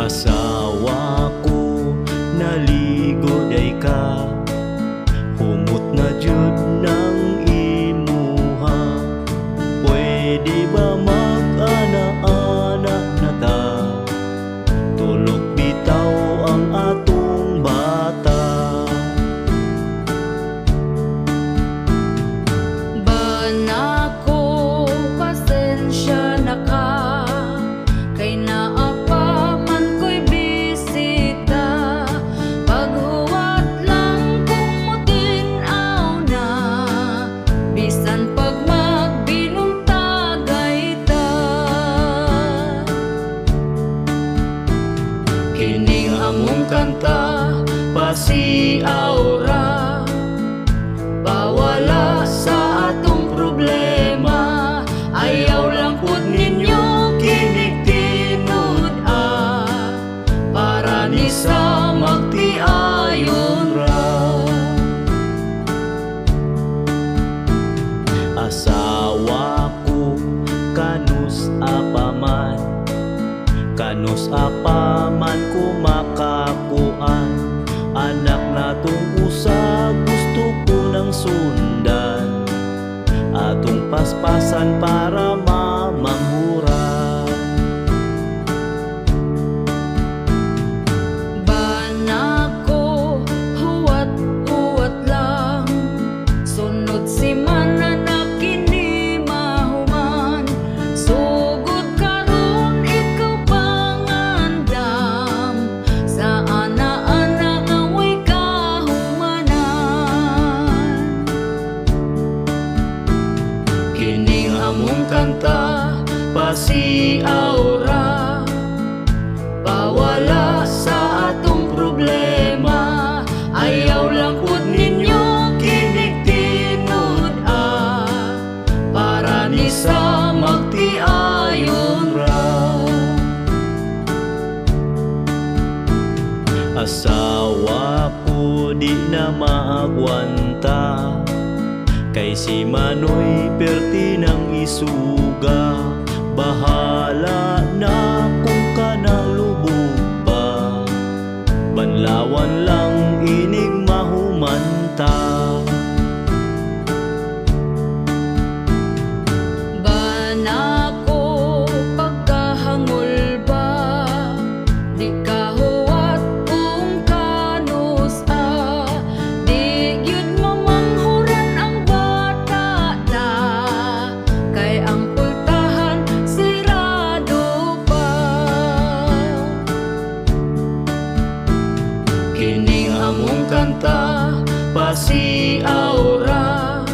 Asawa ko, naligo day ka. Humot na jud ng imuha. Pwede ba mag-ana-ana na ta? Tulok bitaw ang atong bata. Bana ko, pasensya na ka, kay naa pa man ko'y bisita. Paghuwat lang kung mutin-aw na, bisan pag magbinuntagay ta. Kining among kanta pasiawra, pawala sa atong problema. Ayaw lang pud ninyo kinig tinud-a, para ni sa magtiayon ra. Asawa ko, kanus apa man, kanus apa man ko makakuan. Anak natong usa, gusto ko ng sundan. Atong paspasan para mamanghuran. Bana ko, huwat-huwat lang. Sunod simana na kini mahuman. Sugod karon ikaw pangandam sa ana-ana nga way kahumanan. Kining among kanta pasiawra, pawala sa atong problema. Ayaw lang pud ninyo kinig tinud-a, para ni sa magtiayon ra. Asawa ko, di na maagwanta, kay si Manoy perti ng isuga. Bahala na kung kanalubog pa, banlawan lang inig mahumanta. Bana ko, pagkahangol ba, di ka huwat kung kanus-a. Di gyud mamanghuran ang bata ta, kay ang pultahan sirado pa. Kining among kanta pasiawra,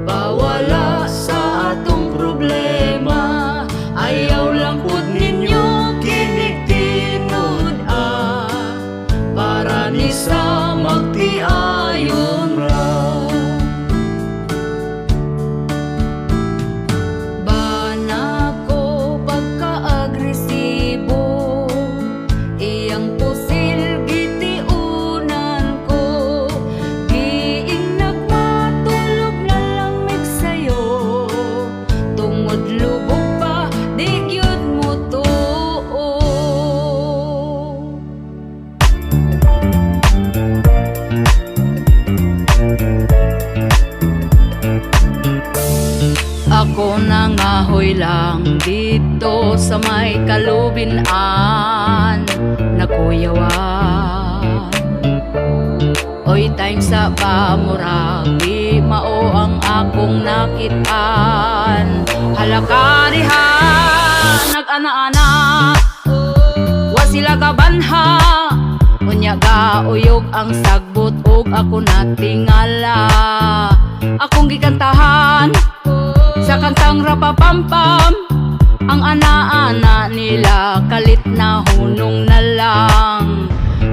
pawala sa atong problema. Ayaw lang pud ninyo kinig tinud-a, para ni sa magtiayon ra. Bana ko, pagka-agresibo, iyang pusil gitiunan ko. Giing nagmatulog na lang mig sayo, tungod lubog pa di gyud mo tuo. Ako nangahoy lang dito sa may kalubinan, nakuyawan. Oy, time sa pamuragi, mao ang akong nakitaan. Halaka diha, nag-ana-ana, wa sila kabanha. Unya gauyog ang sagbot ug ako natingala. Akong gikantahan sa kantang rapapampam. Ang ana-ana nila kalit na hunong na lang.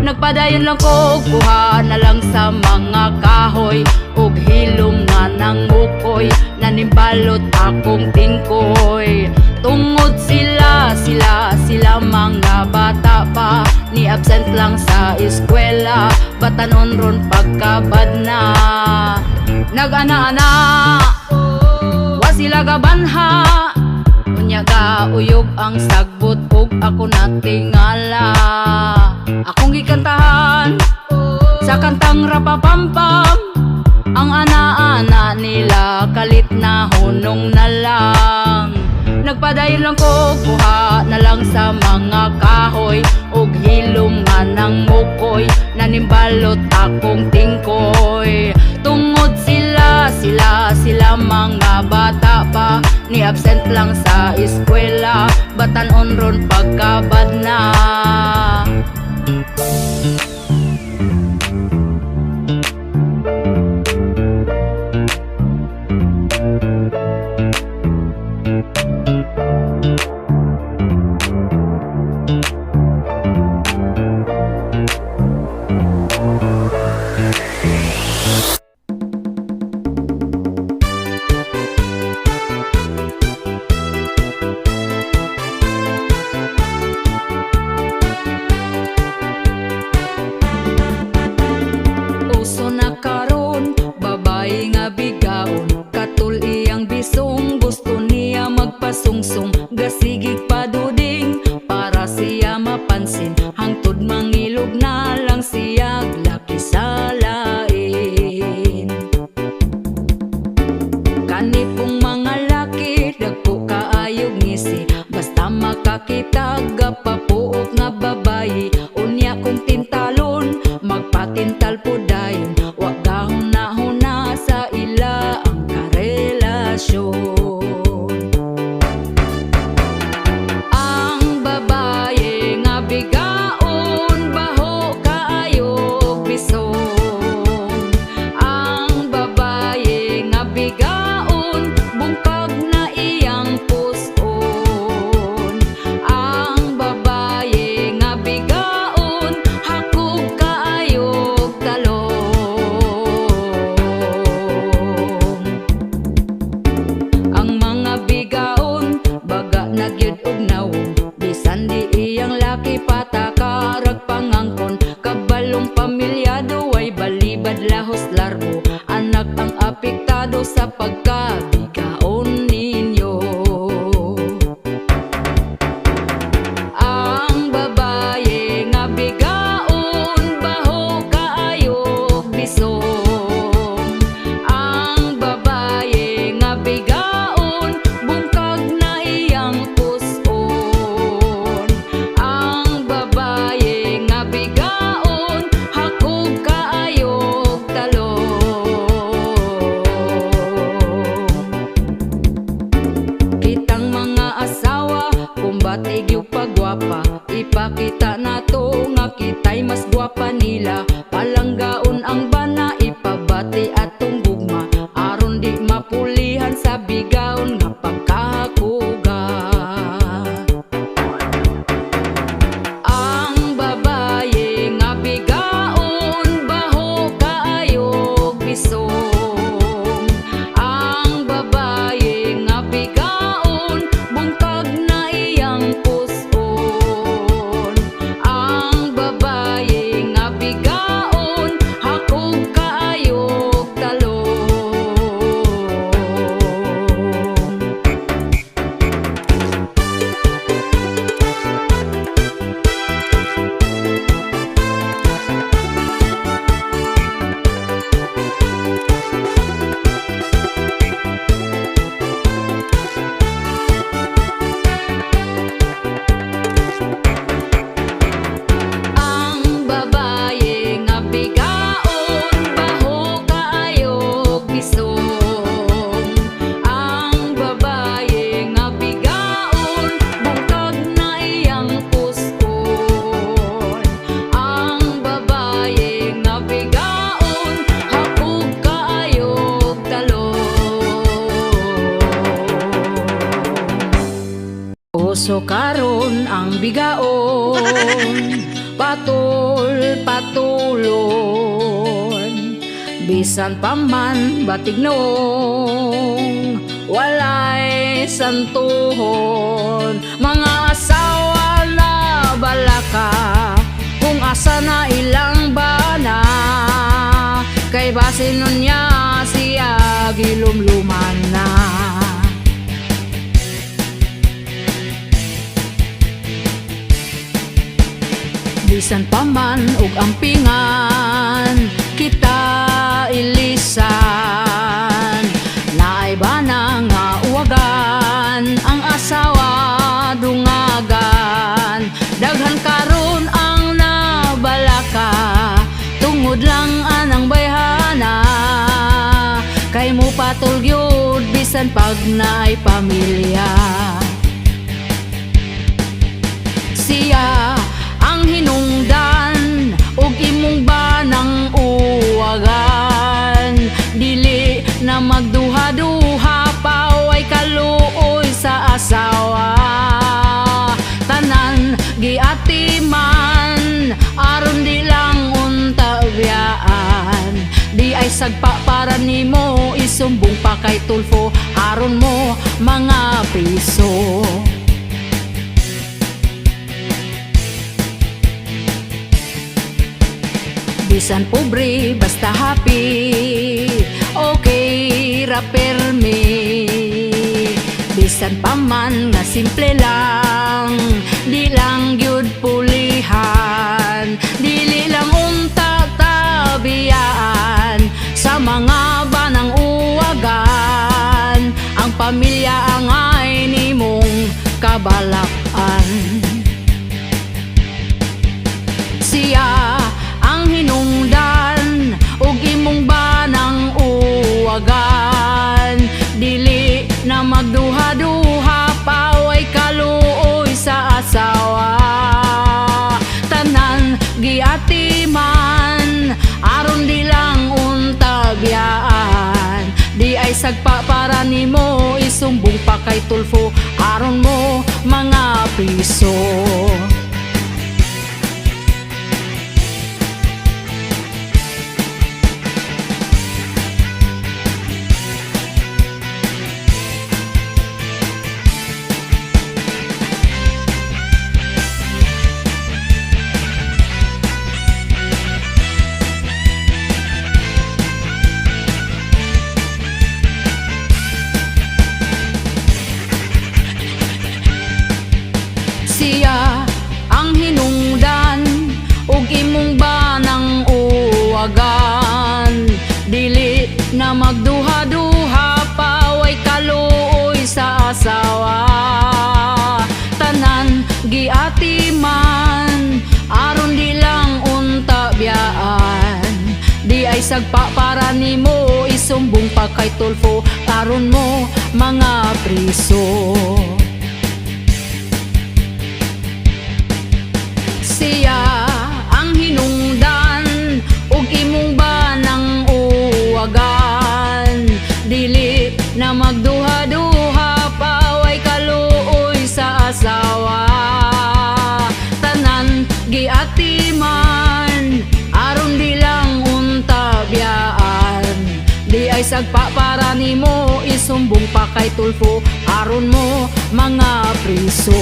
Nagpadayon lang ko, kuha na lang sa mga kahoy ug hilom nga nangukoy, nanimbalot akong tingkoy. Tungod sila, sila, sila mga bata pa, ni absent lang sa eskwela, batanon ron pagkabad na. Nag-ana-ana, wa sila gabanha. Unya Unya gauyog ang sagbot ug ako natingala. Akong gikantahan sa kantang rapapampam. Ang ana-ana nila, kalit na hunong na lang. Nagpadayon lang ko, kuha na lang sa mga kahoy ug hilom nga nang mukoy. Nanimbalot akong tingkoy. Tungod sila, sila, sila mga bata pa, ni absent lang sa eskwela. Batan-on ron pagkabad na. Uso na karon babae nga bigaon. Katul iyang bisong, gusto niya magpasungsong. Gasigig paduding para siya mapansin. Hangtod mangilog na lang siya laki sa lain. Kani pong mga laki, dagko kaayog ngisi. Basta makakita gapapuok nga babayi. Unya kung tintalon, magpatintal po dayon. Wa gahuna-huna sa ila ang karelasyon. Ang babaye nga bigaon, baho kaayog bisong. Ang babaye nga bigaon, bungkag na iyang puson. Ang babaye nga bigaon, hakog kaayog talong. Ang mga bigaon, baga na gyud og nawong. Bisan di iyang laki, patakarag pangangkon. Kabalong pamilyado way balibad lahos larbo. Anak ang apektado sa pagkabigaon ninyo. Ang babaye nga bigaon, baho kaayog bisong. Ang babaye nga bigaon, bungkag na iyang puson. Ang babaye nga bigaon, hakog kaayog talong. Kitang mga asawa, kumbati gyud pagwapa. Ipakita nato nga kita'y mas gwapa nila. Palanggaon ang bana, ipabati atong gugma. Aron di mapulihan sa bigaon nga pagkahakuga. Ang babaye nga bigaon, baho kaayog bisong. Ang babaye nga bigaon, bungkag na iyang puson. Ang babaye nga bigaon, hakog kaayog talong. Ang babaye nga bigaon, baho kaayog bisong. Ang babaye nga bigaon, bungkag na iyang puson. Ang babaye nga bigaon, hakog kaayog talong. Uso karon ang bigaon, patul patulon. Bisan pa man batignong, walay santuhon. Mga asawa na balaka, kung asa na ilang bana. Kay basin nun niya siya gilumluman na. Bisan pa man og ampingan kita ilisan, naay bana nga uwagan, ang asawa dungagan. Daghan karon ang nabalaka tungod lang anang bayhana, kay mo patol gyud bisan pag naay pamilya. Siya ang hinungdan ug imong banang uwagan, dili na magduha-duha pa, way kaluoy sa asawa. Tanan giatiman aron di lang unta biyaan. Di ay sagpa para nimo, isumbong pa kay Tulfo aron mo mga piso. Bisan pobre basta happy, okay ra permi. Bisan pa man nga simple lang, di lang gyud pulihan. Dili lang unta tabiyaan sa mga banang uwagan. Ang pamilya ang ay nimong kabalakan. Siya ang hinungdan ug imong banang uwagan, dili na magduha-duha pa, way kaluoy sa asawa. Tanan giatiman aron di lang unta biyaan. Di ay sagpa para nimo, isumbong pa kay Tulfo aron mo mga piso. Siya ang hinungdan ug imong banang uwagan, dili na magduha-duha pa, way kaluoy sa asawa. Tanan giatiman aron di lang unta biyaan. Di ay sagpa para nimo, isumbong pa kay Tulfo aron mo mga priso. Siya ang hinungdan ug imong banang uwagan, dili na magduha-duha pa, way kaluoy sa asawa. Tanan giatiman aron di lang unta biyaan. Di ay sagpa para nimo, isumbong pa kay Tulfo aron mo mga priso.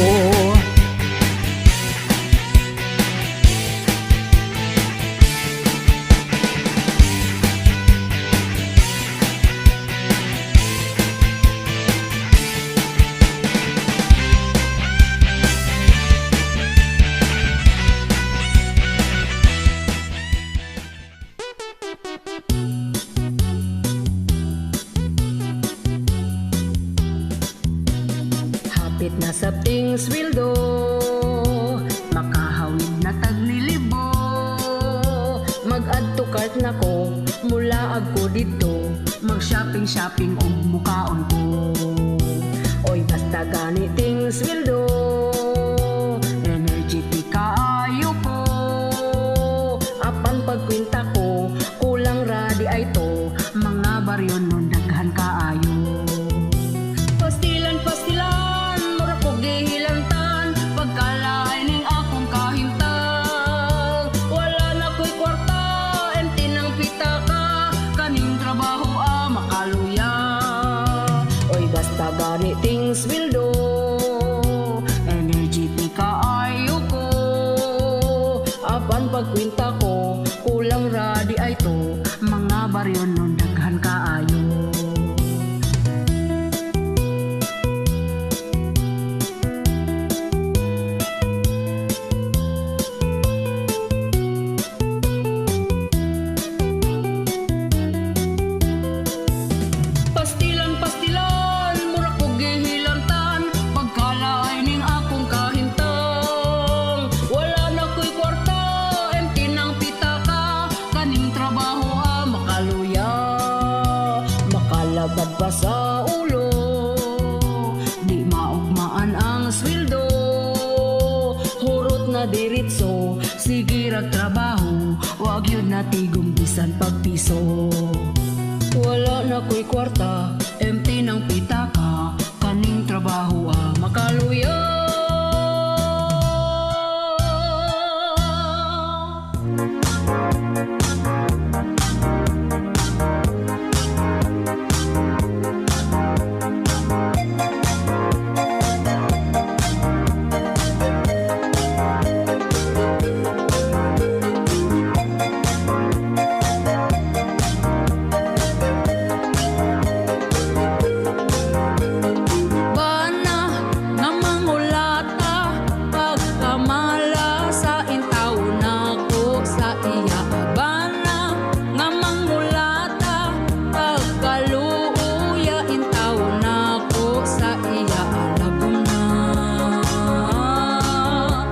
Hapit na sa ting sweldo, makahawid na tag nilibo. Mag-add to cart na ko, mulaag ko dito, mag-shopping shopping og mukaon ko. Oy, basta gani ting sweldo, energetic kaayo ko. Apan pagkwenta ko, kulang ra di ay to, mga baryo nun daghan kaayo. Pastilan, pastilan, mura ko gihilantan, pagkalain ning akong kahimtang. Wala na ko'y kwarta, empty ng pitaka, kaning trabaho ah, makaluya. Oy, basta gani ting sweldo, energetic kaayo ko. Apan pagkwenta ko, kulang ra di ay to, mga baryo nun daghan kaayo. pa sa ulo. Di maugmaan ang sweldo, hurot na diretso. Sige rag trabaho, wag yun na tigom bisan pagpiso. Wala na ko'y kwarta, empty ng pitaka. Kaning trabaho ah, makaluya. Bana nga mangulata, pagkamala sa intaw nako sa iya. Bana nga mangulata, pagkaluya intaw nako sa iya. Lagom na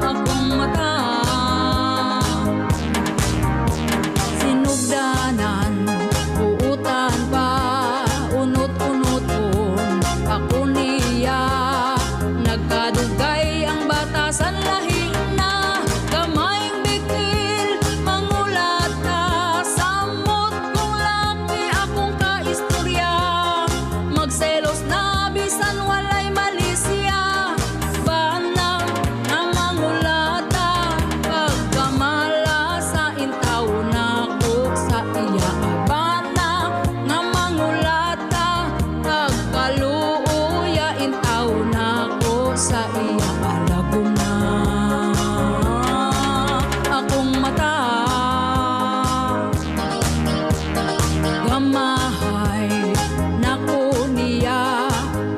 akong mata. Sinugdanan, buutan pa, unot-unoton ako niya. Nagkadugay ang batasan lahi na, gamayng bikil, mangulata. Samot kong laki akong kaistorya, magselos na bisan walay malisya. Bana nga mangulata, pagkamala sa intaw nako sa iya. Bana nga mangulata, pagkaluya intaw nako sa iya. Alagom na akong mata. Gamahay nako niya,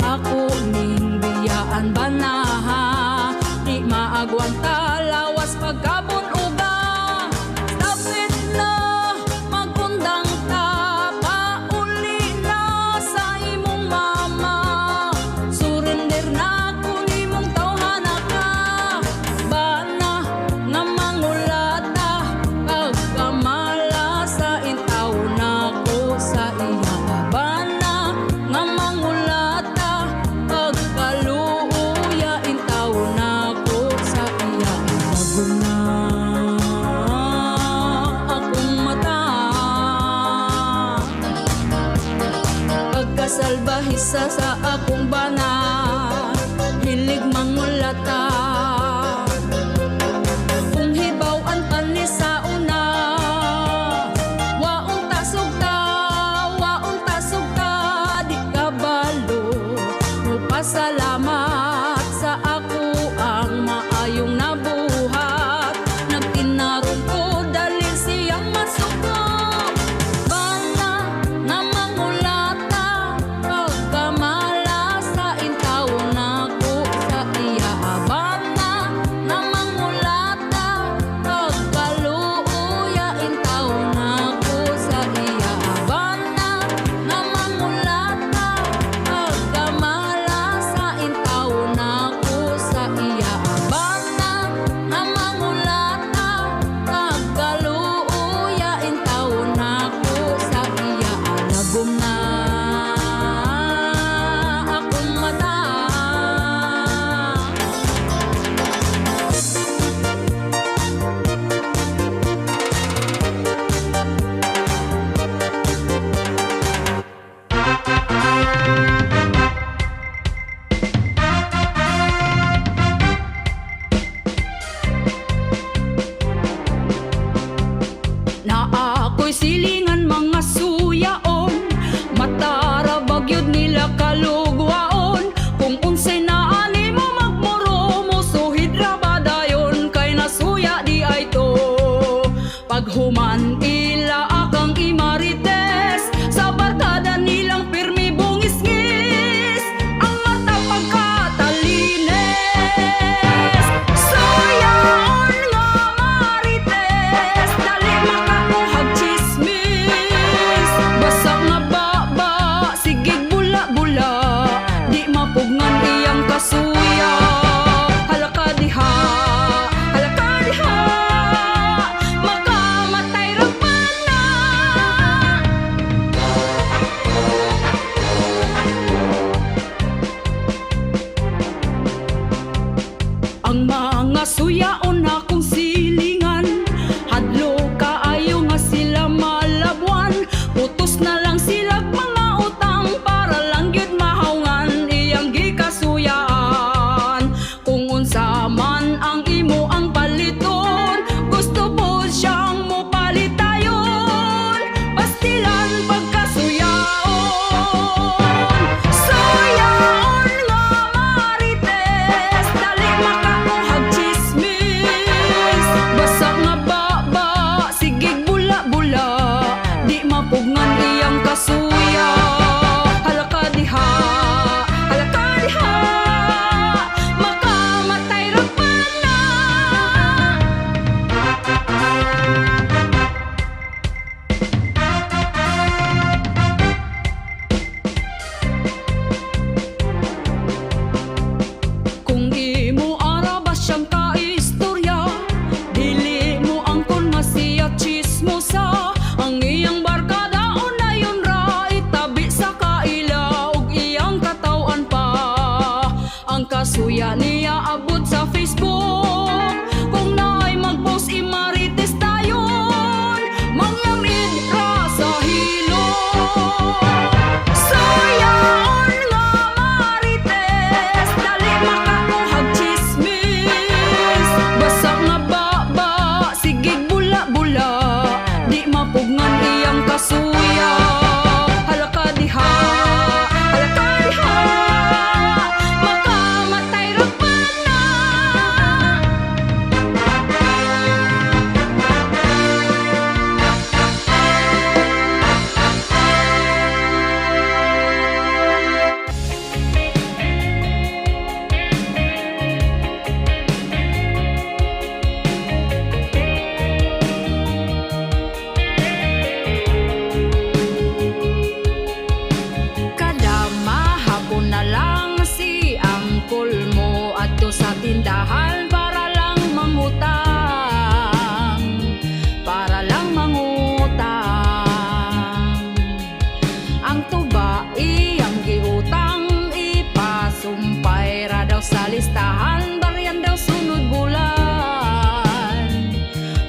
ako ning biyaan banaha. Di maagwanta lawas pagkabunuga. Stop it na, magundang ta, pauli na sa imong mama. Surrender na kung imong tawhana ka. Bana nga mangulata, pagkamala sa intaw nako sa iya. Bana nga mangulata, pagkaluya intaw nako sa iya. Lagom na akong mata. Pagkasalbahisa sa akong bana, hilig mangulata. Kung hibaw-an pa ni sa una, waon tasugta, waon tasugta. Di ka balo, pasalamat sa ako ang maayong nabuhat. Nagtinarong ko dali siyang masuko. Bana nga mangulata, pagkamala sa intaw nako sa iya. Bana nga mangulata, pagkaluya intaw nako sa iya. Bana nga mangulata, pagkamala sa intaw nako sa iya. Bana nga mangulata, pagkaluya intaw nako sa iya. Lagom na akong mata. Na ako'y silingan mga suyaon, matara bagyod nila kalugwaon. Kung unsay naani mo magmuro mo, suhid ra ba dayon kay nasuya di ay to. Paghuman ila akang imarites, sa barkada nilang pirmi bungis-ngis, ang mata pagkatalines. Suyaon nga marites, dali makakuhag chismis. Basa nga baba, sige bula-bula, di mapugnan iyang kasuya. Halaka diha, halaka diha, makamatay ra pa na. Ang mga suyaon akong silingan, hadlo kaayo nga sila malabuan. Putos na lang sila mga utang para lang gyud mahawngan iyang gikasuyaan. Kung unsa man ang imo ang paliton, gusto po siyang mopalitayon. Pastilan pagkasuyaon. Suyaon nga marites, dali makakuhag chismis. Basa nga baba, sige bula-bula, di mapugnan iyang kasuya. Hala ka diha, hala ka diha, makamatay ra pa na. Kung imo ara ba siyang kaistorya, dili mo angkon nga siya chismosa. Ang iyang barkada unayon ra, itabi sa kaila ug iyang kataw-an pa. Ang kasuya niya abot sa Facebook. Kung naay mag-post, imarites dayon, manglamid ra sa hilot. Suyaon nga marites, dali makakuhag chismis. Basa nga baba, sige bula-bula, di mapugnan iyang kasuya. Hala ka diha, hala ka diha, makamatay ra pa na. Kada mahapon na lang si angkol mo adto sa tindahan para lang mangutang, para lang mangutang. Ang tuba iyang giutang, ipasumpay ra daw sa listahan, baryan daw sunod bulan,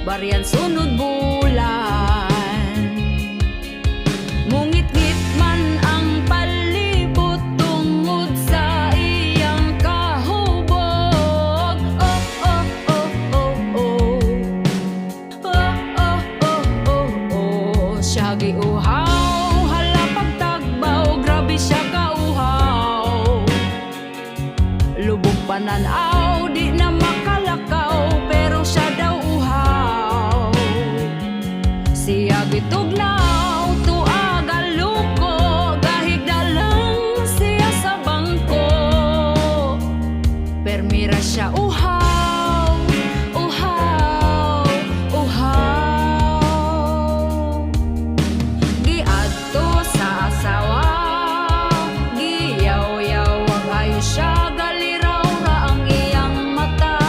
baryan sunod bulan. Mungitngit man ang palibot tungod sa iyang kahubog. Oh. Oh. Siya giuhaw, hala pagtagbaw, grabe siya kauhaw. Lubog pananaw, di na makalakaw, pero siya daw uhaw. Siya gitugnaw, tuaga luko, gahigda lang siya sa bangko. Permira siya uhaw, uhaw, uhaw. Giadto sa asawa, giyaw-yaw ang ayo siya, galiraw ra ang iyang mata.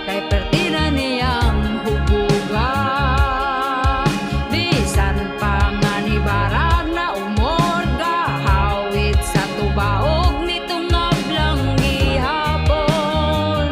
Kay pertina niyang hubuga. Bisan pa nga ni barag na umor, gahawit sa tubaog nitungab lang gihapon.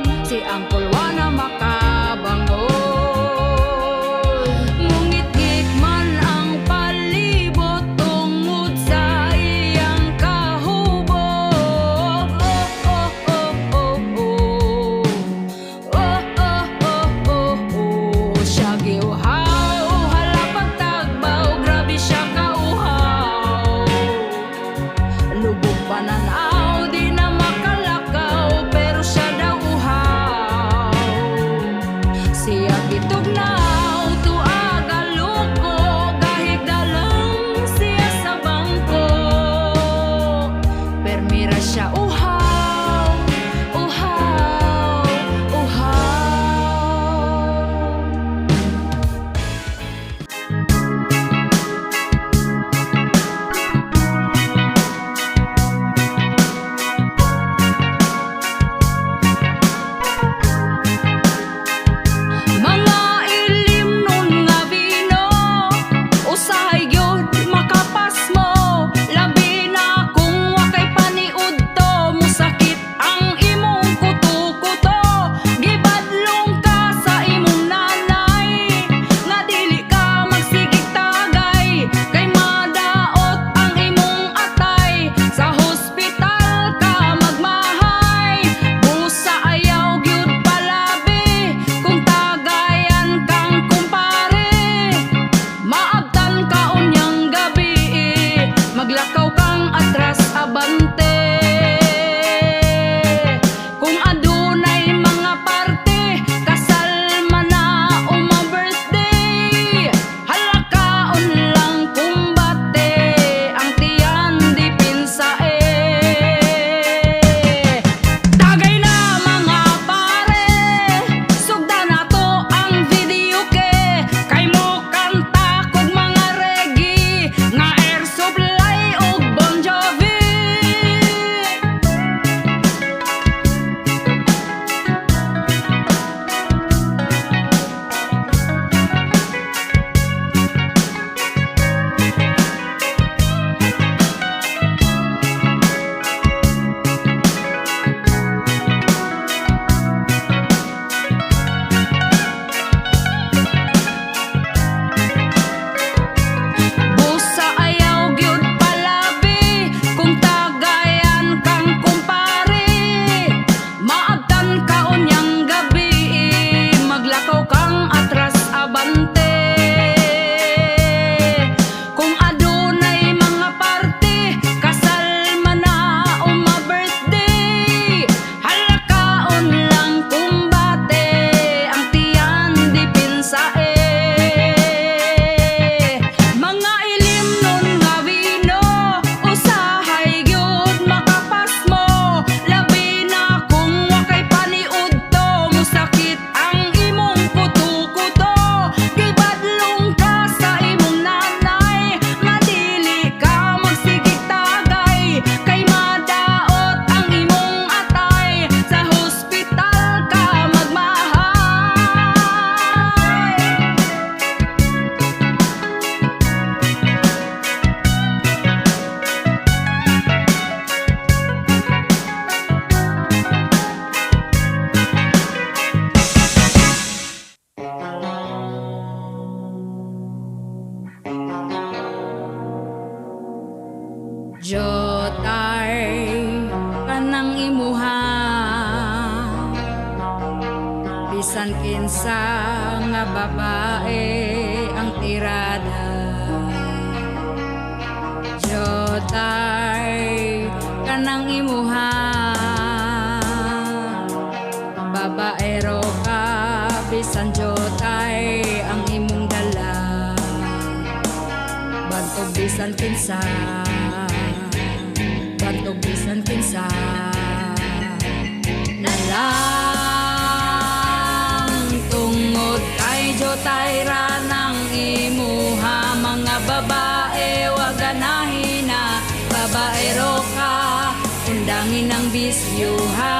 imuha. Bisan kinsa nga babae ang tirada, jotay kanang imuha. Babaero ka, bisan jotay ang imong dala. Bantog bisan kinsa, bantog bisan kinsa na lang. Tungod kay jotay ra nang imuha, mga babae, wa ganahi na. Babaero ka, undangin ang bisyo ha.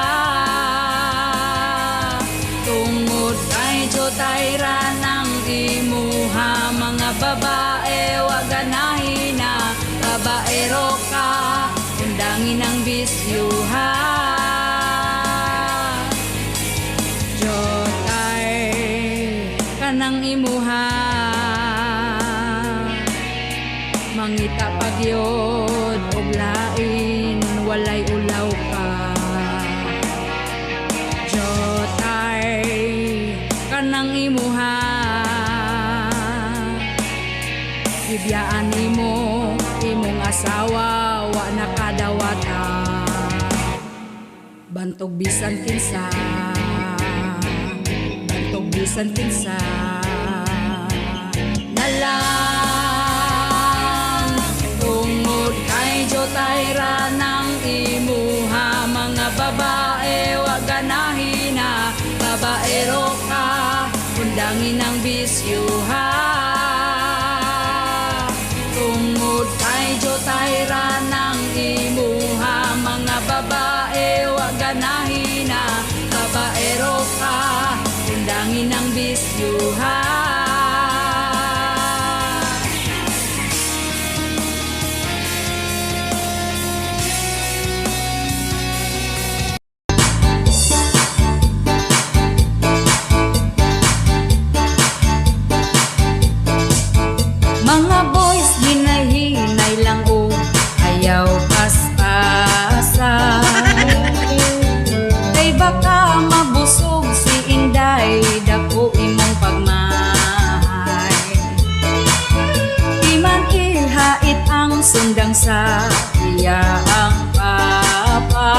Tungod kay jotay ra nang imuha, mga babae, wa ganahi na. Babaero ka, undangin ang bisyo ha. Jotay kanang imuha. Mangita pagyod og lain, walay ulaw ka. Jotay kanang imuha. Gibiyaan nimo imong asawa, wa nakadawata. Bantog bisan kinsa, bantog bisan kinsa na lang. Tungod kay jotay ra nang imuha, mga babae, wa ganahi na. Babaero ka, undangin ang bisyo ha. Tungod kay jotay ra nang imuha, mga babae, wa ganahi na. Babaero ka, undangin ang bisyo ha. Mga boys, hinahinay lang o ayaw paspasa. Kay baka mabusog si Inday, dako imong pagmahay. Di man ihait ang sundang sa iya ang papa.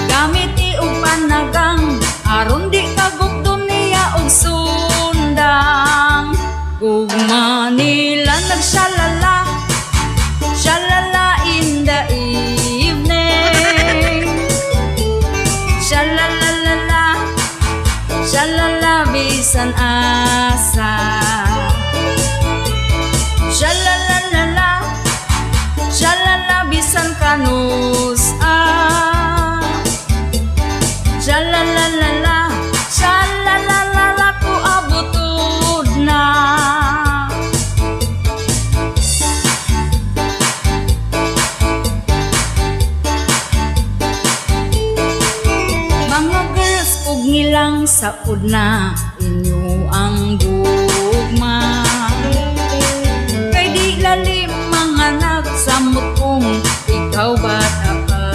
Gamit og panagang aron di kagukdon niya og sundang. Gugma nila nagsyalala, shalala in the evening. Shalalalala, shalala bisan asa. Shalalalala, shalala bisan kanus ah. Shalalalala, shalalalala ko abutod na. Mga girls, ug ngilang saud na inyo ang gugma. Kay di lalim mga nagsamot kung ikaw bata pa.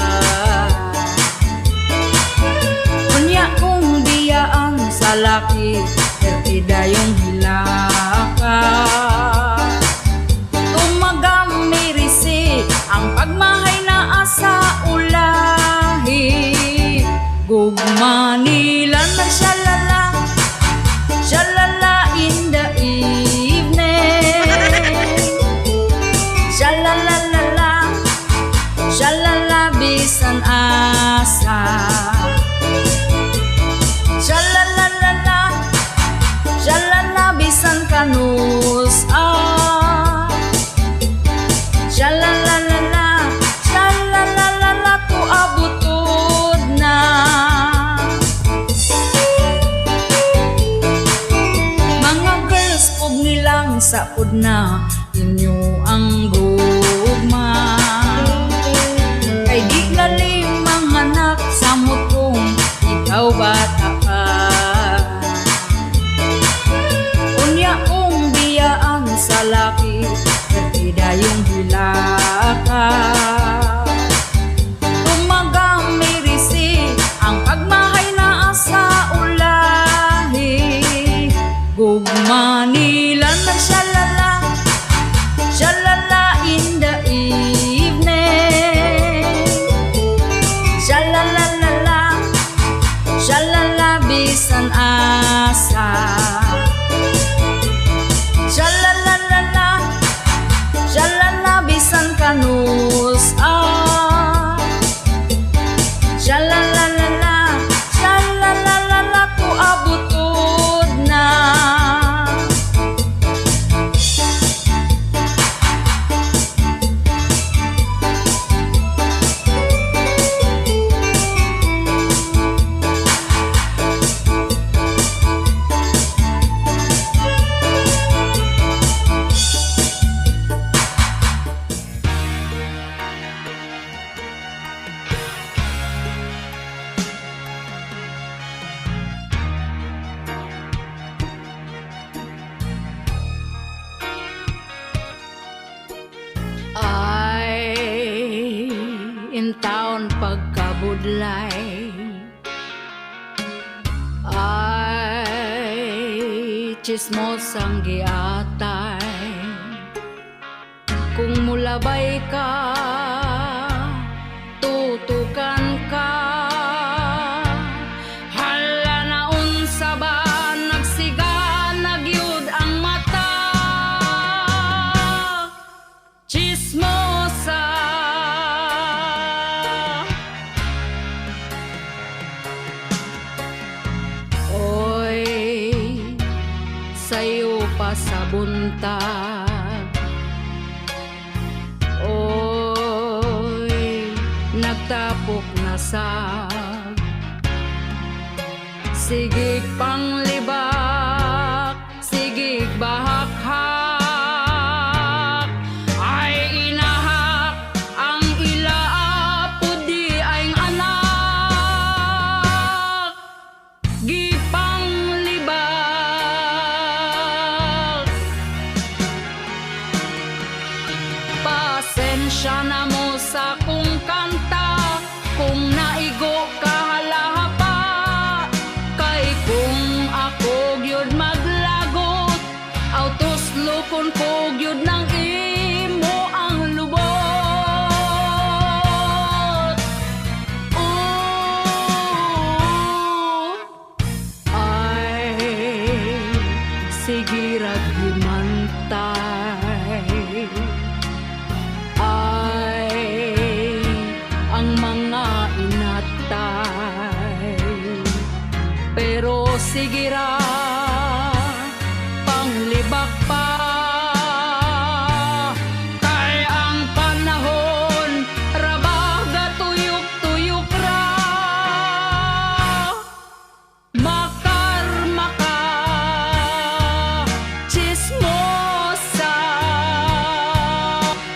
Unya kung biyaan sa laki, pertidayong hilaka. Tumagam mirisi ang pagmahay na asa ulahi. Gugma nila nagsyalala, shalala in the evening. Shalalalala, shalala bisan asa. Shalalalala, shalala bisan kanus ah. Shalalalala, shalalalala ko abutod na. Mga girls, ug nilang saud na inyo ang gugma. Kay di lalim mga nagsamot kung ikaw bata pa. Unya kung biyaan sa laki, pertidayong hilaka. Apan pagkabudlay. Ay, chismosang giatay. Kung mulabay ka, tutukan ka. Hala, naunsa ba, nagsiga na gyud ang mata. Chismosa. Oy, sayo pa sa buntag. Oy, nagtapok na sab. Sige panglibak, sige bahakhak. Ay, inahak ang ila di ay anak. Gipanglibak. Pasensya na mo sa kong kanta kung naigo ka halahapa. Kay kung ako gyud maglagot, autuslokon ko gyud ng imo ang lubot. Oh, ay, sige rag himantay. Ay, ang mga inatay. Pero sige ra, panglibak pa. Kay ang panahon, rabaga tuyok-tuyok ra. Makarma ka, chismosa,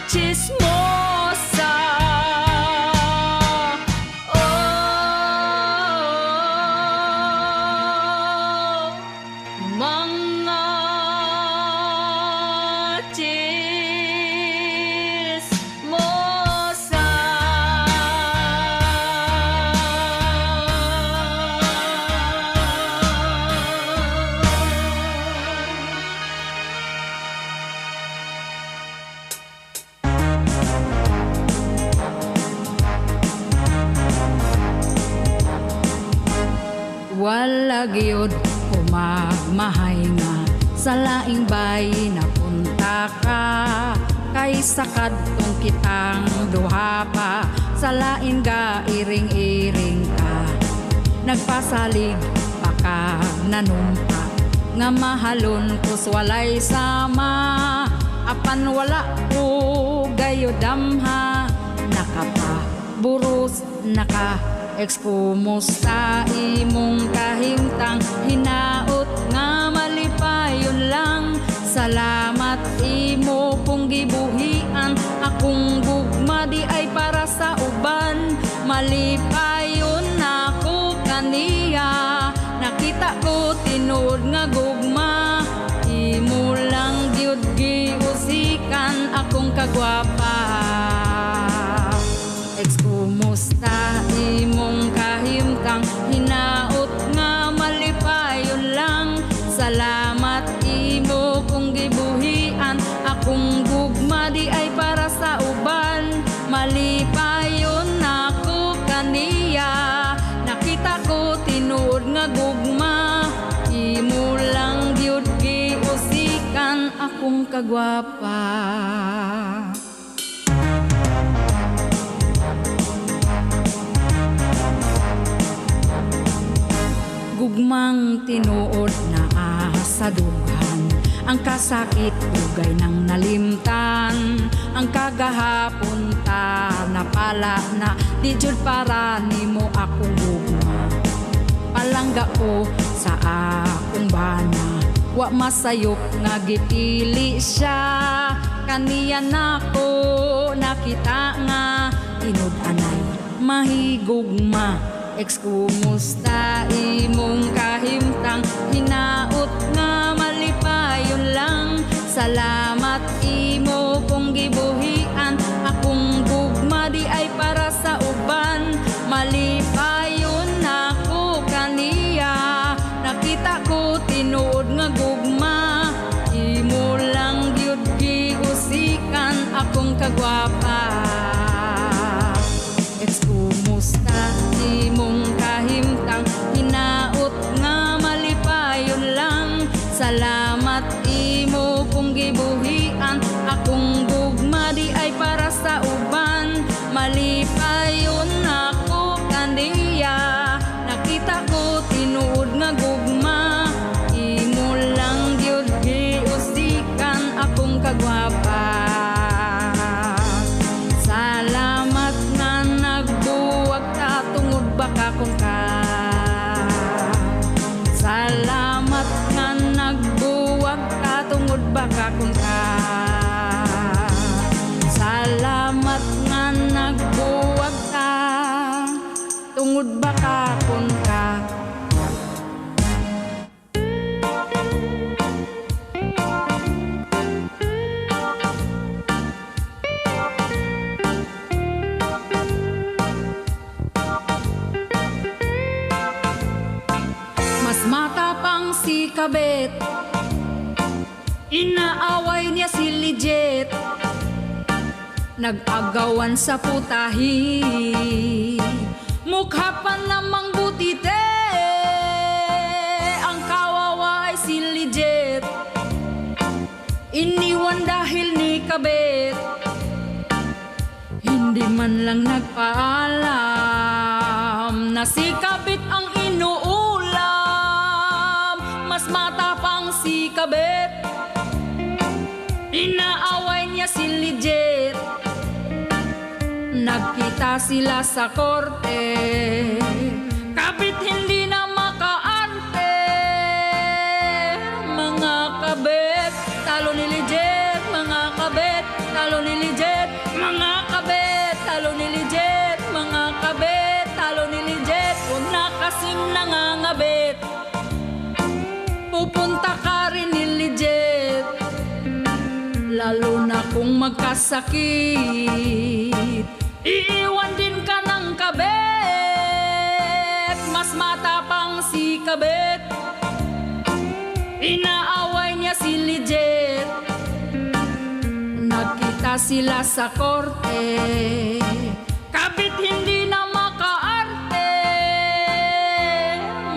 chismosa. Oh, mga chismosa. Wala gyud kumagmahay nga sa laing bay napunta ka. Kay sa kadtong kitang duha pa, sa lain ga iring-iring ka. Nagpasalig pa ka nanumpa nga mahalon kus walay sama. Apan wala ko gayo damha, nakapa burus naka. Ex, kumusta imong kahimtang? Hinaot nga malipayon lang. Salamat imo kung gibuhian akong gugma di ay para sa uban. Malipayon nako kaniya, nakita ko tinuod nga gugma. Imo lang gyud giusikan akong kagwapa. Ex, kumusta imong kahimtang? Hinaot nga malipayon lang. Salamat imo kung gibuhian akong gugma di ay para sa uban. Malipayon nako kaniya, nakita ko tinuod nga gugma. Imo lang gyud giusikan akong kagwapa. Gugmang tinuod naa sa dughan, ang kasakit dugay nang nalimtan. Ang kagahapon ta napala na, di jud para nimo akong gugma. Palangga ko sa akong bana, wa masayop nga gipili siya. Kaniya nako nakita nga tinud-anay mahigugma. Ex, kumusta imong kahimtang? Hinaot nga malipayon lang. Salamat imo kung gibuhian akong gugma di ay para sa uban. Malipayon ako kaniya. Nakita ko tinuod nga gugma. Imo lang gyud giusikan akong kagwapa. Ex, kumusta imong kahimtang? Hinaot nga malipayon lang. Salamat imo kung gibuhian. Akong gugma di ay para sa uban. Malipayon ako kaniya. Nakita ko tinuod nga gugma. Imo lang gyud giusikan akong kagwapa. Salamat nga nagbuwag ka tungod baka kung ka. Salamat nga nagbuwag ka tungod baka kung ka. Salamat nga nagbuwag ka tungod baka kun ka. Mas matapang si Kabet. Inaaway niya si Lijet. Nag-agawan sa putahi. Mukha pa namang butite. Ang kawawa ay si Lijet. Iniwan dahil ni Kabet. Hindi man lang nagpaalam na si Kabit ang inuulam. Mas matapang si Kabit. Inaaway niya si Lijet. Nagkita sila sa korte. Kabit hindi na makaarte. Mga kabit, talo ni Lijet. Mga kabit, talo ni Lijet. Mga kabit, talo ni Lijet. Mga kabit, talo ni Lijet. Huwag na kasing nangangabit. Pupunta ka rin ni Lijet. Lalo na kung magkasakit. Iiwan din ka ng kabit. Mas matapang si Kabit. Inaaway niya si Lijet. Nagkita sila sa korte. Kabit hindi na makaarte.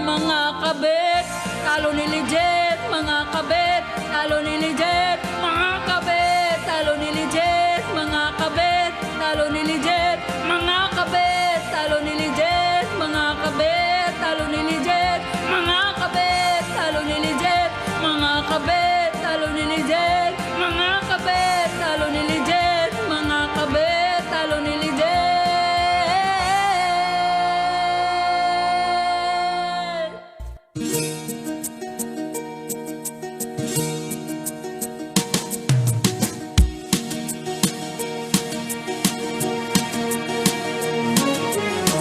Mga kabit, talo ni Lijet. Mga kabit, talo ni Lijet. Mga kabit, talo ni Lijet. Mga kabit, talo ni Lijet. Mga kabit, talo ni Lijet. Mga kabit, talo ni Lijet. Mga kabit, talo ni Lijet. Mga kabit, talo ni Lijet. Mga kabit, talo ni Lijet. Mga kabit, talo ni Lijet.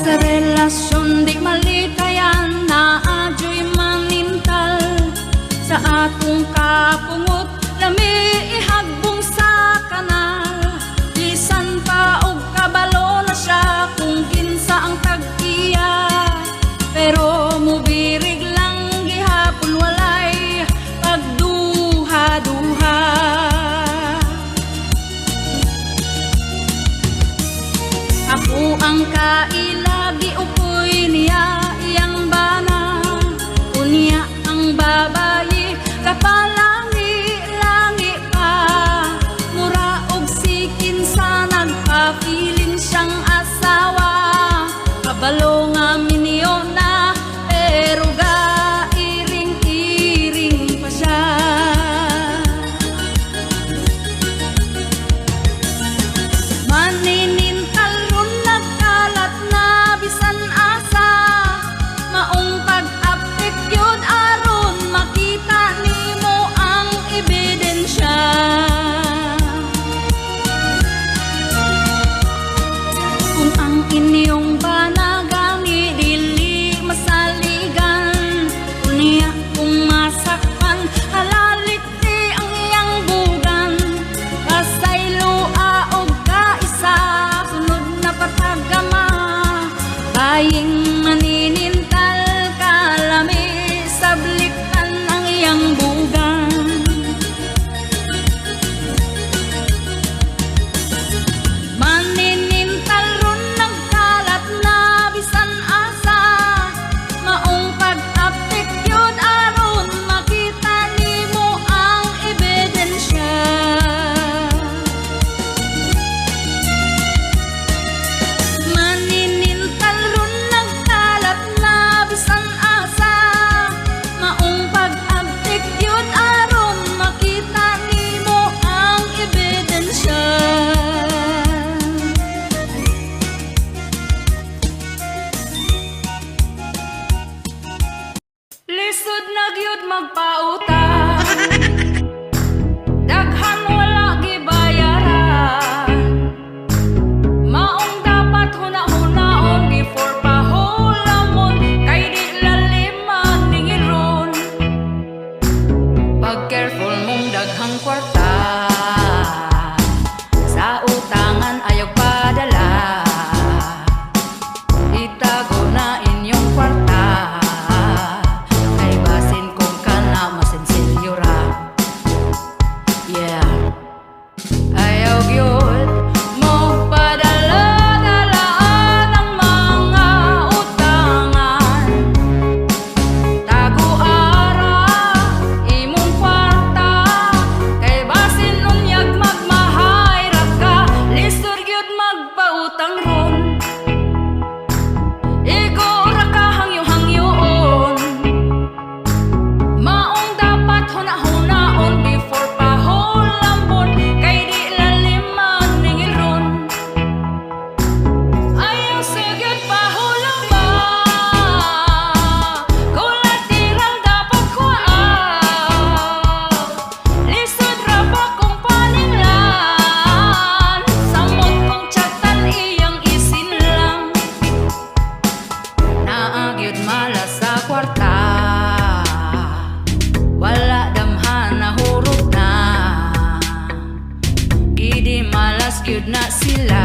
Sa relasyon di malikayan na adyo'y manintal. Sa atong kapungot lami ihagbong sa kanal. Bisan pa og kabalo na siya kung kinsa ang tag-iya. Pero mubirig lang gihapon walay pagduha-duha. Ako ang kaila, giupoy niya iyang bana. Unya ang babayi, kapalangi-langi pa. Mura og sikin sa nagpa-feeling siyang asawa. Kabalo nga minyo na, pero gairing-iring pa siya. Maninintal ron nagkalat na bisan asa. Maong pag-apik yun aron makita nimo ang ebidensya. Kung ang inyong banagan Babayeng maninintal, kalami sabliktan ang iyang bugan. Maninintal ron nagkalat na bisan asa. Maong pag-aptik yun aron makita nimo ang ebidensya. Maninintal ron nagkalat na bisan asa. Maong pag-abtik yun aron makita nimo ang ebidensya. Lisod na gyud magpautang, daghan wala gibayaran. Maong dapat huna-hunaon before pahulamon, kay di laliman ningilron. Pag careful mong daghang kwarta, sa utangan ayaw padala. Itago na inyong kwarta, kay basin kung kana masinsilyo ra. Yeah. Ayaw gyud mo padala-dalaan ang mga utangan. Tago-ara imong kwarta, kay basin unyag magmahay ra ka. Lisod gyud magpautang ron, igo ra ka hangyo-hangyoon. Maong dapat huna-hunaon before pahulamon, kay di laliman ningilron. Ayaw siged pahulamba, Collateral dapat kuha. Lisod ra ba kung paninglan? Samot kung chatan iyang isinlang. Naa gyud malas sa kwarta, wala damhan nahurot na. Gidi malas gyud na sila,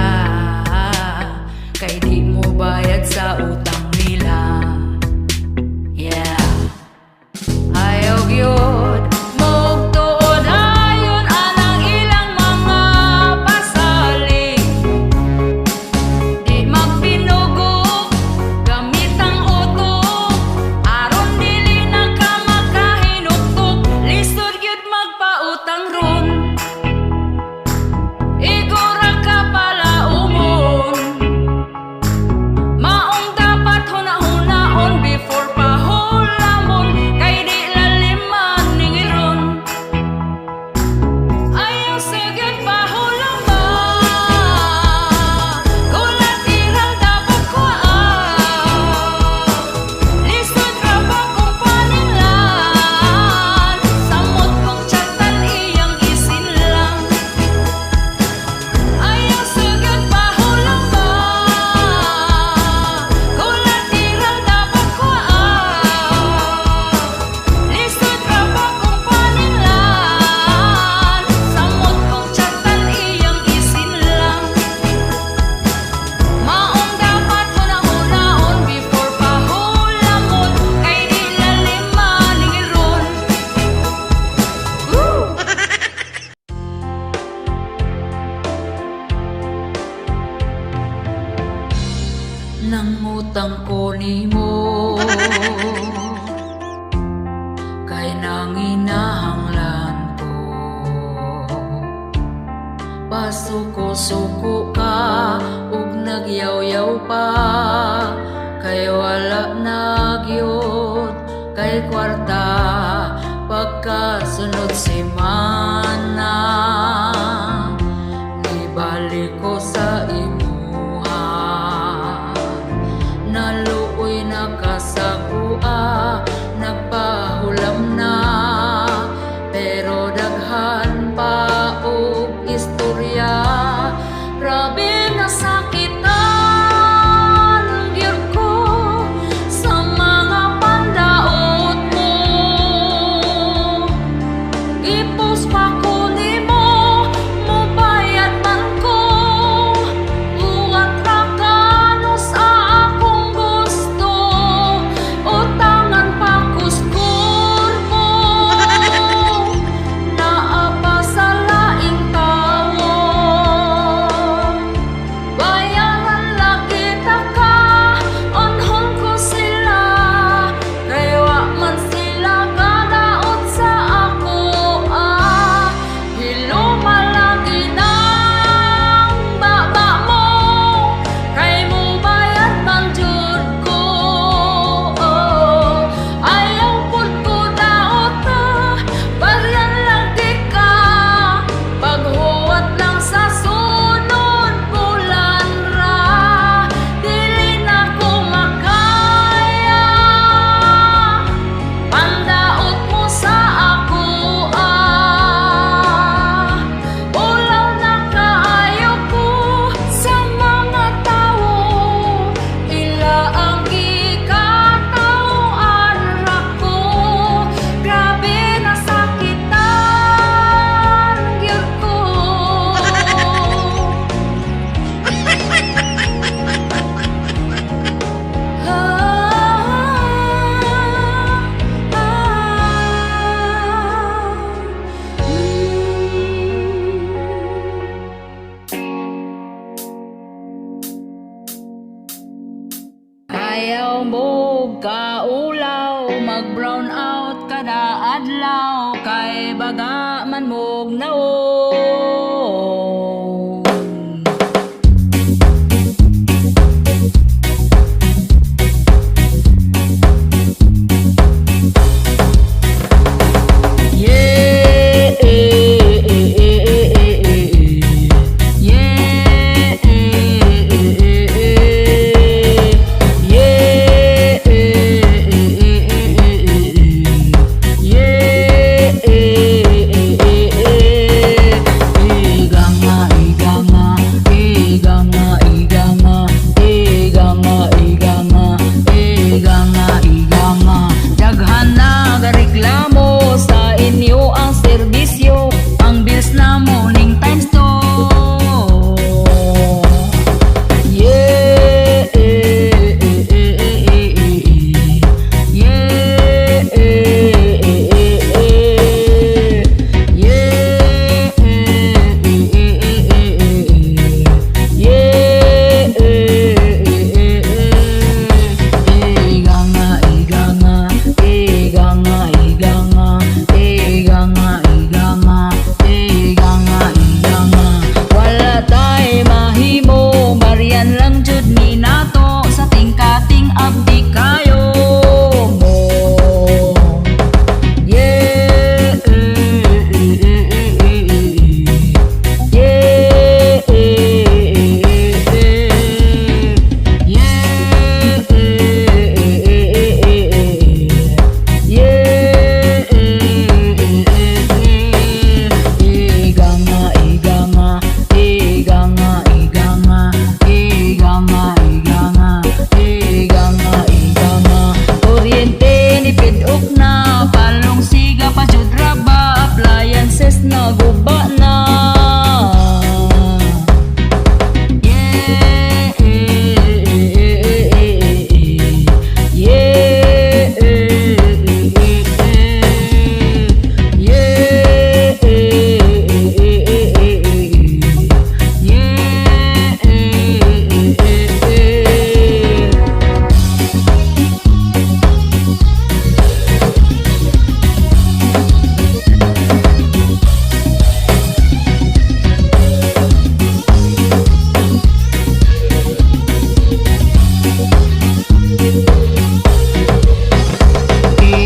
kay di mo bayad sa utang nila. Yeah. Ayaw gyud mogtuod ayon anang ilang mga pasalig. Di magpinugo, gamit ang utok, aron dili na ka makahinuktok. Lisod gyud magpautang ron, igo ra ka palaumon. Maong dapat huna-hunaon before pahulamon, kay di laliman ningilron. Ayaw siged pahulamba, Collateral dapat kuha. Lisod ra ba kung paninglan? Samot kung chatan iyang isinlang. Ayaw siged pahulamba, Collateral dapat kuha. Lisod ra ba kung paninglan? Samot kung chatan iyang isinlang. Maong dapat huna-hunaon before pahulamon, kay di laliman ningilron. Woo! Nangutang ko nimo kay nanginahanglan ko. Pasuko-suko ka ug nagyaw-yaw pa, kay wala na gyud kay kwarta. Pagkasunod semana nibalik ko sa imuha. Naluoy na ka sa kuha, nagpahulam na, pero daghan pa og istorya. Grabe nasakitan gyud ko sa mga pandaot mo. Ipos pa ko nimo, mobayad man ko. Buhat ra ka no sa akong. Ayaw mo kaulaw, mag brown out kada adlaw kay baga man mog naon. Yeah, eh, eh, eh, eh, eh, eh, eh. Yeah, eh, eh, eh, eh. Yeah, eh, eh, eh, eh, eh, eh, eh. Yeah, eh, eh, eh, eh. Iga nga, iga nga, iga nga, iga nga, iga nga, iga nga, iga nga, iga nga. Daghan na gareklamo sa inyo ang serbisyo, ang bills na morning times two. Yeah, eh, eh, eh, eh, eh, eh, eh. Yeah, eh, eh, eh, eh. Yeah, eh, eh, eh, eh, eh, eh, eh. Yeah, eh, eh, eh, eh. Iga nga, iga nga, iga nga, iga nga, iga nga, iga nga, iga nga, iga nga. Wala tay mahimo, baryan lang jud ni nato sa tingkating abdi kayo mo. Yeah, eh, eh, eh, eh, eh, eh. Yeah, eh, eh, eh, eh. Yeah, eh, eh, eh, eh, eh, eh. Yeah, eh, eh, eh, eh. Iga nga, iga nga, iga nga, iga nga, iga nga, iga nga, iga nga, iga nga. Kuryente ni pidok na, palong siga pa jud raba, appliances na guba na. Yeah, eh, eh, eh, eh, eh, eh. Yeah, eh, eh, eh, eh. Yeah, eh, eh, eh, eh, eh, eh. Yeah, eh, eh, eh, eh.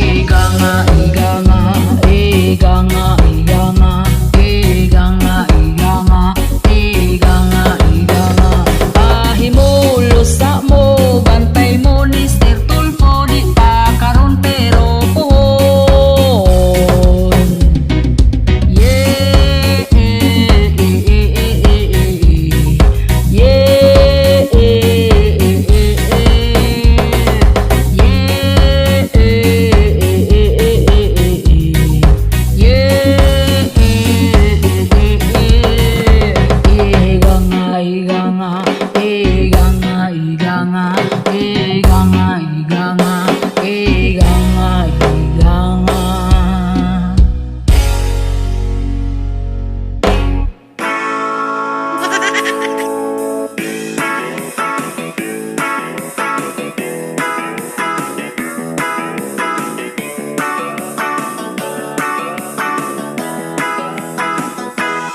Iga nga, iga nga, iga nga, iga nga, iga nga, iga nga, iga nga, iga nga. Pahimulos sa mo, bantay mo ni Sir Tulfo, di pa karon pero puhon. Yeah, eh, eh, eh, eh, eh, eh, eh. Yeah, eh, eh, eh, eh. Yeah, eh, eh, eh, eh, eh, eh, eh. Yeah, eh, eh, eh, eh. Iga nga, iga nga, iga nga, iga nga, iga nga, iga nga, iga nga, iga nga.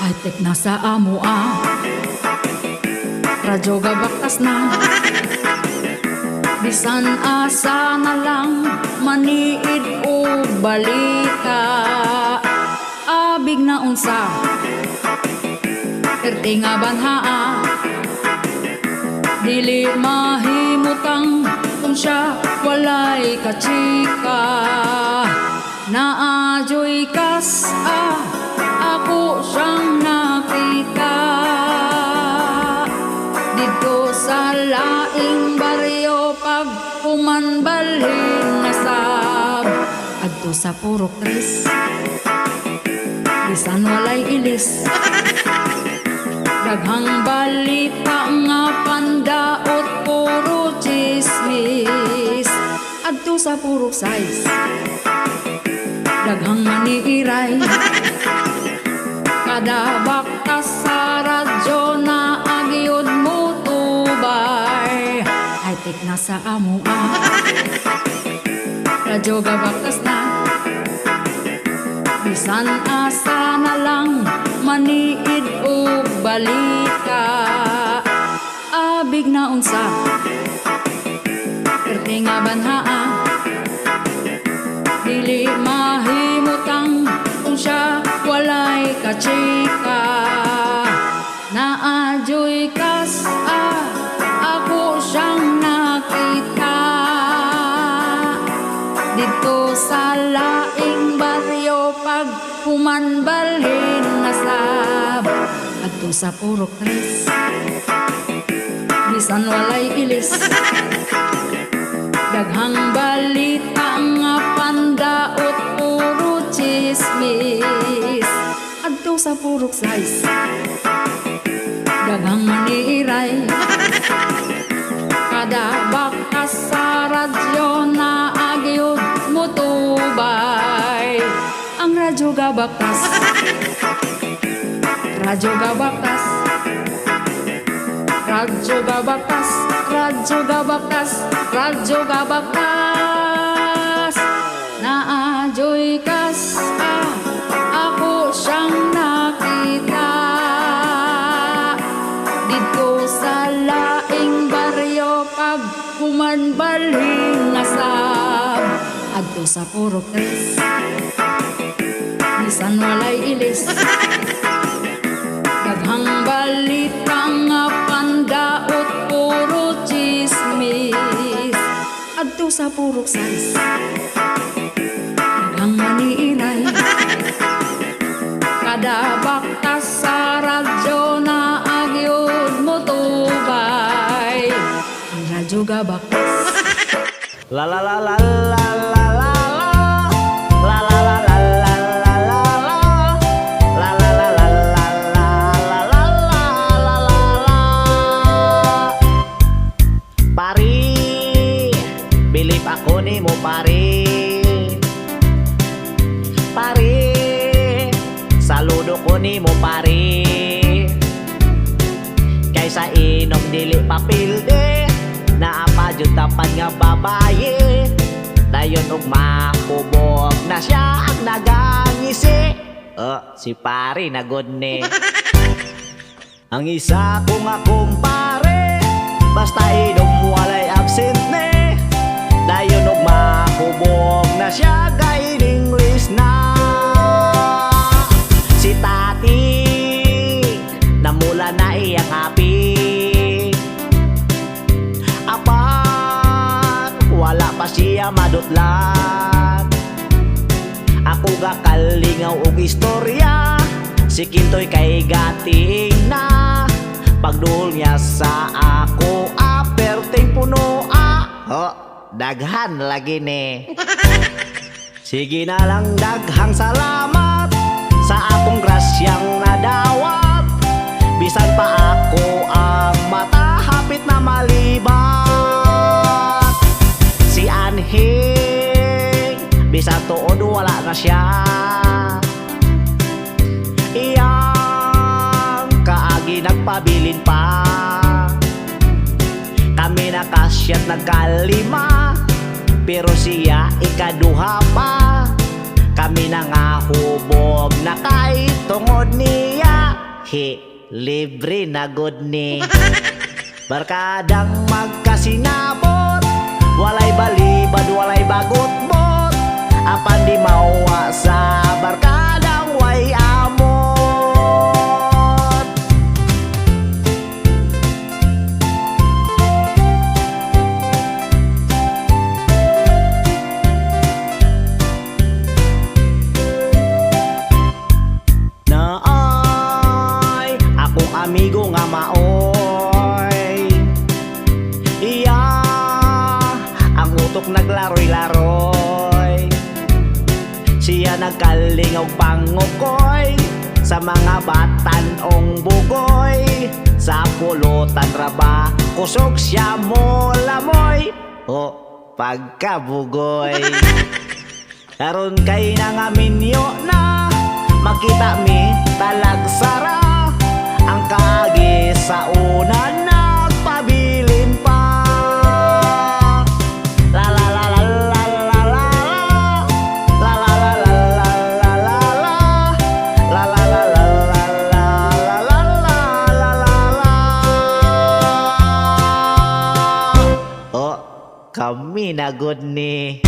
High-tech na sa amo ah, radyo gabakas na. Bisan asa na lang maniid o balita. Abig na unsa, perti nga banhaa. Dili mahimutang kung siya walay kachika. Naadyo'y kas-a, ako siyang nakita. Didto sa laing baryo pag humanbalhin na sab. Adto sa Purok Tres, bisan walay ilis. Daghang balita nga pandaot puro chismis. Adto sa Purok Sais, daghang maniiray. Kada baktas sa radyo na agyod mo tubay. High Putik na sa amoa. Radyo gabaktas na. Bisan asa na lang maniid og balita. Abig na unsa, Perti nga banhaa. Dili mahimutang kung siya walay kachika. Naa juy kas-a, ako siyang nakita didto sa laing baryo pag humanbalhin na sab adto sa Purok Tres. Bisan walay ilis, daghang balita nga pandaot, puro chismis. Adto sa Purok Sais, daghang maniiray. Kada bakas sa radyo naa gyud mutubay. Ang radyo gabaktas. Radyo gabaktas. Radyo gabaktas. Radyo gabaktas. Radyo gabaktas. Naa juy kas-a, ako siyang nakita didto sa laing baryo pag humanbalhin na sab adto sa Purok Tres. Bisan walay ilis, daghang balita nga pandaot, puro chismis. Adto sa Purok Sais, daghang maniiray. Kada baktas sa radyo naa gyud motubay. Ang radyo gabaktas. La la la la la la la la. La la la la la la la la. La la la la la la la la la la la. Pari, bilip ako nimo, pari. Pari, saludo ko nimo, pari. Kay sa inom dili pa pilde, naa pa jud tapan nga babaye. Dayon og mahubog na siya ang nagangisi. Oh, si pare na good ni. Ang isa ko nga kumpare, basta inom walay absent ne. Dayon og mahubog na siya, gain English na. Si tati, namula na iyang happy. Apan, wala pa siya madutlan. Ako gakalingaw og istorya. Si Kintoy kay gating na. Pagduol niya sa ako, aperting puno ah. Oh, daghan lagi ni. Sige na lang, daghang salamat sa akong grasyang nadawat. Bisan pa ako ang mata hapit na malibat. Si Anhing, bisan tuod wala na siya. Iyang kaagi nagpabilin pa. Kami nakasyat nagkalima, pero siya ikaduha pa. Kami na nga hubog na kay tungod niya. He, libre na good ni. Barkadang magkasinabot, walay balibad, walay bagot-bot. Apan di mawa sa barkadang way amot. Naay akong amigo nga maoy. Iya ang utok naglaroy-laroy. Siya nagkalingaw pangukoy sa mga batan-ong bugoy. Sa pulutan raba kusog siya mo lamoy. O pagkabugoy. Karon kay nangaminyo na, makita mi talagsara. Ang kaagi sa una nagpabilin pa. Kami na gud ni.